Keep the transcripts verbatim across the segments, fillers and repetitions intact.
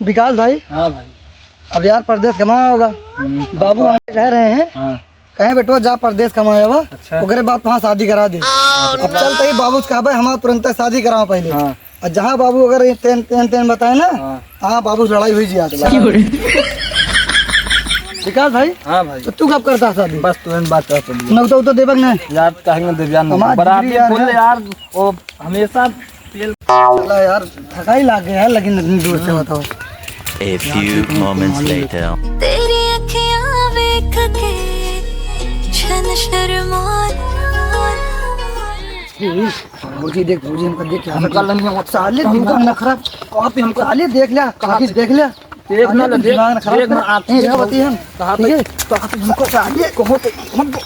विकास भाई। हाँ भाई। अब यार परदेस कमाया होगा। हम्म। बाबू वहाँ रह रहे हैं। हाँ। कहे बेटवा जा परदेस कमाया हुआ। अच्छा। ओकरे बाद वहाँ शादी करा दे। हाँ, अब चलते ही बाबू से कहा भाई हमारा तुरंत शादी कराओ पहले। हाँ। और जहाँ बाबू अगर ये तेन, तेन, तेन बताए ना, हाँ। हाँ बाबू लड़ाई हुई जी आज। विकास भाई। हाँ भाई। तो तू कब करता शादी? बस तुरंत बात कर चलिए। नौता उता देबक ना? यार कहेंगे देवियान हमार बराती जिगरी यार फुल है। यार, वो हमेशा तेल। चला यार, थकाई लाग गया है, लेकिन इतनी दूर से बताओ। A few moments later। तेरी अखियाँ देख के छन शर्मा। भौजी देख, भौजी हमको देख, क्या हमका लंगिया मत साले, दिमाग ना खराब। कहाँ पे हमको साले देख लिया, कहाँ पे देख लिया। देख ना, साले, देख, दिमाग ना खराब देख ना, कर। आप ए, क्या बताइए हम? कहाँ पे, ठीक है? कहाँ पे हमको साले, कहाँ पे, हमको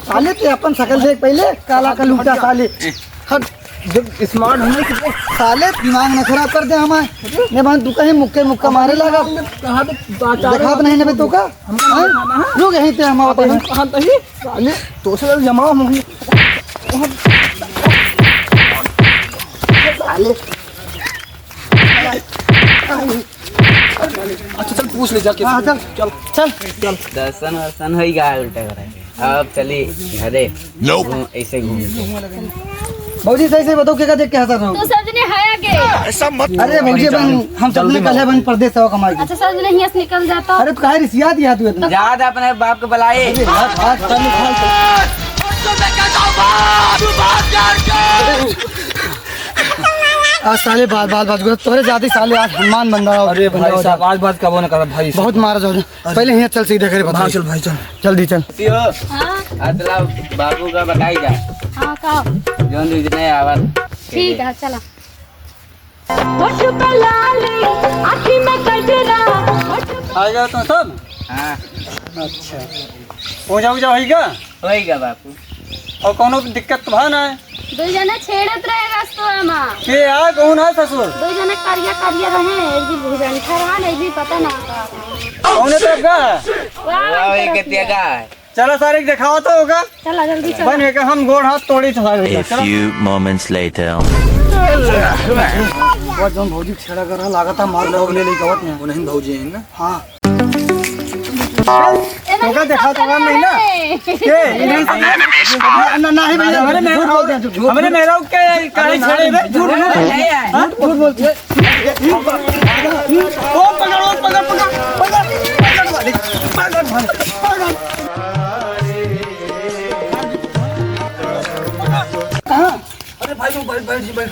साले, ते अपन शकल देख पहले, काला कलूटा साले। हट, जब smart होने की देख। साले, दिमाग ना खराब कर दे हमारे। ने बहन, तू कहीं मुक्के, मुक्का मारे लगा। कहाँ पे, कहाँ पे, देखात नहीं ना बे, तू का? हमको हाँ? नहीं खाना है। रुक, यहीं पे हम अपन हम कहाँ पे ही? साले, तो से जमा हम साले। अच्छा, चल, पूछ ले जाके। हाँ, चल। चल। चल। चल। दर्शन वर्शन होई गा उल्टा करा के। अब चली घरे। घूम, ऐसे घूम के। भौजी, सही से बताओ, के का देख के हंसा था? तू समझने आया के? ऐसा मत अरे भौजी, बहन, हम सब जल्दी निकल है, बहन, परदेस से कमाई के। अच्छा, समझने हियां से निकल जाता। अरे, तू काहे रिसियात यार तू इतना? जा, जा, अपने बाप को बुलाए। अरे, बात, बात, बात, बात। आज साले बाल, बाल बच गए। तोरे जाती साले आज हनुमान बन रहा हो। अरे भाई साहब, आज बात कबो ना करब भाई साहब। बहुत मारा जाओ। पहले यहाँ चल, सीधे करे बता। हाँ, चल भाई, चल। जल्दी चल। हाँ। अतला बाबू का बताई जा। हाँ, का? जौन रिजने आवत। ठीक है, चला। होठ पे लाली, आँखी में कजरा, होठ पे आ गया तो सब? हाँ। अच्छा। पूजा वूजा होई का? होई का बापू। और कौनो दिक्कत तो भा ना है? दुई जने छेड़त रहे रस्तवा मा। के आ, कौन है ससुर? दुई जने करिया करिया रहे, एक भी भुजंठा रहा, एक भी पता ना का। कौन है तो का? वाह, वाह, एक करिया। तेगा है। चला सारे के देखावा तो होगा। चला जल्दी चला। बन के हम गोड़ हाथ तोड़ी तो सारे। A few moments later। वो जौन भौजी छेड़ा कर रहा, लागत है मार लोग ले लेके आवत में। वो नहीं भौजी है ना? हाँ। ए, तो का देखा तो नहीं ना? के? ये नहीं सही। ना, ना, नहीं भैया, हमरे झूठ बोलते हैं, झूठ। हमरे मेहरारू के काहे छेड़े बे? झूठ बोल। हाँ? झूठ बोलते हैं। ओ, पकड़, ओ, पकड़, पकड़, पकड़, पकड़, पकड़, पकड़, पकड़। कहाँ? अरे भाई, तू बैठ, बैठ जी, बैठ।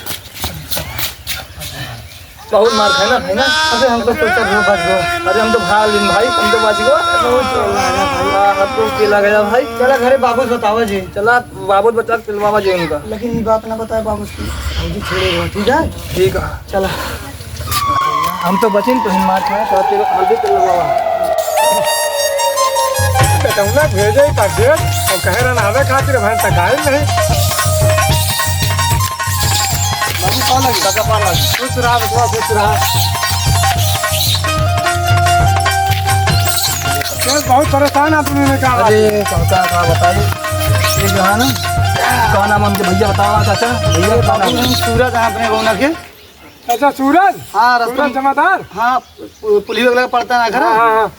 बहुत मार खाए ना, है ना? अरे, हम तो सोचा वो बच गो। अरे, हम तो भाग लेन भाई, हम तो बच गो। बहुत जोर लगा भाई। हाँ, हमको के लगा भाई। चला घरे बाबू से बतावा जी। चला बाबू से बता के पिलवावा जी उनका। लेकिन ये बात ना बताए बाबू से, भौजी छेड़े रहो, ठीक है? ठीक है। चला। हम तो बचिन तो हिन मार खाए, तो तेरे हल्दी पिलवावा। बेटौना भेजे ही परदेस, और कहे रहन आवे खातिर, भाई तक आए नहीं। बाबू, पाँव लगी, काका, पाँव लगी। खुश रहा, बचवा, खुश रहा। ये बहुत परेशान आदमी ने कहा। अरे, चाचा, का बताई? ये जो है ना, का नाम उनके भैया बतावा, चाचा? भैया, ये का नाम? बाबू, हम सूरज हैं अपने गौना के। अच्छा, सूरज? हाँ, रस्तम। सूरज जमादार? हाँ, पु-, पुलिस वाला पड़ता ना घर। हाँ, हाँ, हाँ।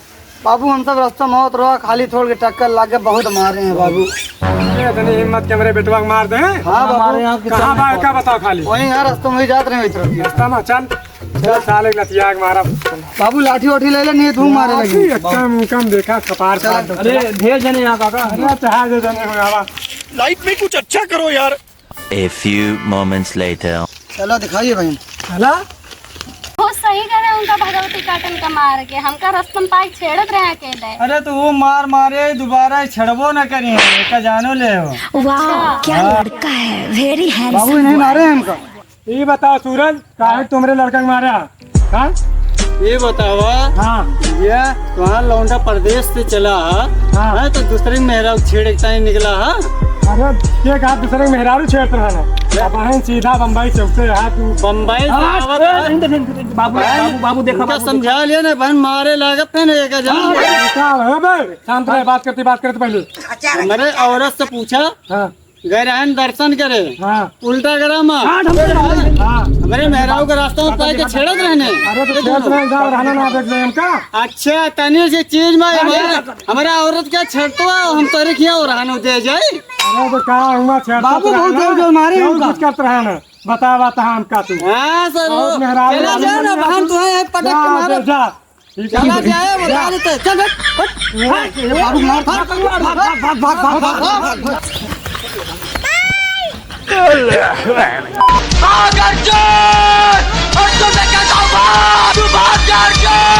बाबू, हम सब रस्ता में होत रहा, खाली थोड़ के टक्कर लाग के बहुत मारे हैं बाबू। ए, इतनी हिम्मत के हमरे बेटवा के मार दे। हाँ बाबू। हमारे यहाँ के कहाँ सामने बा, का बताओ खाली? वहीं यहाँ रस्ता में ही जात रहे इस तरफ। रस्ता में चल। चल साले लतिया के मारा। बाबू लाठी वाठी ले ले, नहीं तू मारे लगी। लाठी, अच्छा मुँह कम देखा, कपार फाड़ दो। अरे ढेर जने यहाँ काका। अरे चाहे जो जने हो आवा। Life में कुछ अच्छा करो यार। A few moments later। चला दिखाइए बहन। चला। वो सही करे उनका भगवती काटन का मार के, हमका रस्तम पाई छेड़त रहे अकेले। अरे तो वो मार मारे दोबारा छेड़बो न करी, एका जानो ले हो। वाह, क्या हाँ। लड़का है, very handsome बाबू नहीं boy। मारे हमका। ये बताओ सूरज, काहे तुमरे लड़का के मारा? हाँ? ये बतावा, हाँ। ये तुम्हारा लौंडा परदेस से चला, हाँ। है तो दूसरे के मेहरारू छेड़े के ताई निकला, हाँ? अरे, के कहा दूसरे के मेहरारू छेड़त रहा ना? अब बहन सीधा बम्बई चौक से रहा तू। बम्बई से हाँ, आवत ए, है। नहीं, नहीं, नहीं, बाबू, बहन, बाबू, बाबू, देखा, उनका बाबू, समझा लिया ना, बहन मारे लागत है ना, एक जन। हाँ, का है बे? शांत रहे, बात करते, बात करते पहले। मेरे औरत से पूछा, हाँ। गए रहन दर्शन करे। हाँ। उल्टा गरा मा। हाँ, हम तो रहन। हाँ। हमरे मेहरारू के रास्ता मा पाए के छेड़त रहने। अरे तो ये छेड़त दोनों। रहे, गाँव रहना ना देख रहे हमका। अच्छा, तनी से चीज मा हाँ, हमारे, हाँ। हमारे औरत का छेड़तो है, हम तोरे किया हो रहन दे जाई। अरे तो का हुआ छेड़त बाबू बहुत रहना? जोर जोर मारे क्यों हमका। कुछ करत रहना? बता, बता हमका तू। हाँ सर, और वो मेहरारू चला वाली जा ना, बहन, तू है, पटक के जा, मारो। जा, जा। ठीक है। चला जाए, बता देते। चल, हट, हट। ए, ए, बाबू, मार, भाग, भाग, भाग। भाग, अर्जुन! अर्जुन, मैं कहता हूँ, भाग! तू भाग जा, अर्जुन!